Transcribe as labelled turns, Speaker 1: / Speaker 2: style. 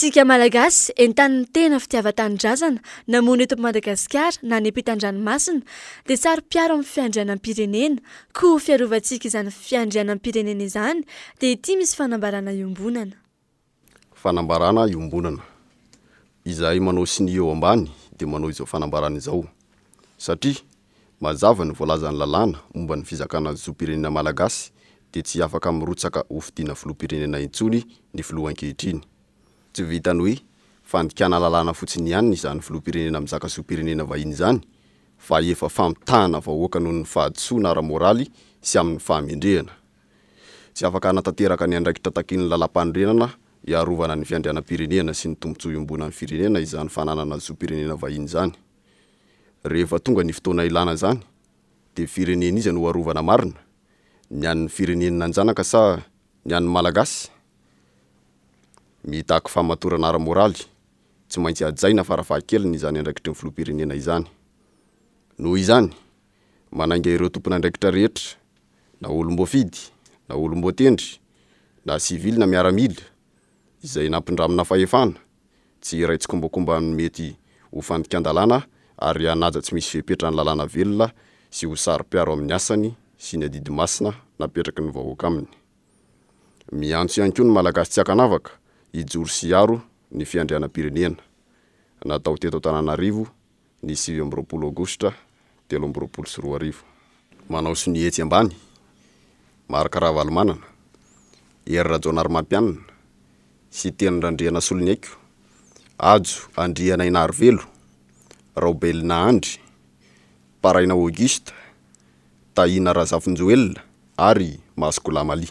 Speaker 1: Isika Malagasy, entanin'ny tena fitiavan-tanindrazana, na monina eto Madagasikara na any ampitan-dranomasina, dia saro-piaro amin'ny fiandrianam-pirenena. Koa ho fiarovantsika izany fiandrianam-pirenena izany, dia ity misy fanambarana iombonana.
Speaker 2: Fanambarana iombonana. Izahay manao sonia eo ambany dia manao izao fanambarana izao, satria mazava ny voalazan'ny lalàna momba ny fizakana zom-pirenena malagasy dia tsy afaka mirotsaka hofidiana filoham-pirenena intsony ny filoha ankehitriny. Tsy vitan'ny hoe fandikana lalàna fotsiny ihany izany filoham-pirenena mizaka zom-pirenena vahiny izany fa efa famitahana vahoaka noho ny fahadisoana ara-moraly sy amin'ny fahamendrehana. Tsy afaka hanatanteraka ny andraikitra takian'ny lalàmpanorenana hiarovana ny fiandrianam-pirenena sy ny tombontsoa iombonan'ny firenena izany fananana zom-pirenena vahiny izany. Rehefa tonga ny fotoana ilana izany dia firenena iza no arovana marina? Ny an'ny firenena nanjanaka sa ny an'ny Malagasy? Mitaky fahamatorana ara-moraly, tsy maintsy hajaina farafahakeliny izany andraikitry ny filoham-pirenena izany. Noho izany, manainga ireo tompon'andraikitra rehetra, na olom-boafidy, na olom-boatendry, na sivily na miaramila, izay nampindramina fahefana, tsy hiray tsikombakomba amin'ny mety ho fandikan-dalàna ary hanaja tsy misy fepetra ny lalàna velona sy ho saro-piaro amin'ny asany sy ny adidy masina napetraky ny vahoaka aminy. Miantso ihany koa ny Malagasy tsy ankanavaka hijoro sy hiaro ny fiandrianam-pirenena. Natao teto Antananarivo ny 29 aogositra 2023. Manao sonia etsy ambany, Marc Ravalomanana, Hery Rajaonarimampianina, Siteny Randrianasoloniaiko, Hajo Andrianainarivelo, Raobelina Andry, Paraina Auguste, Tahina Razafinjoelina ary Masy Goulamaly.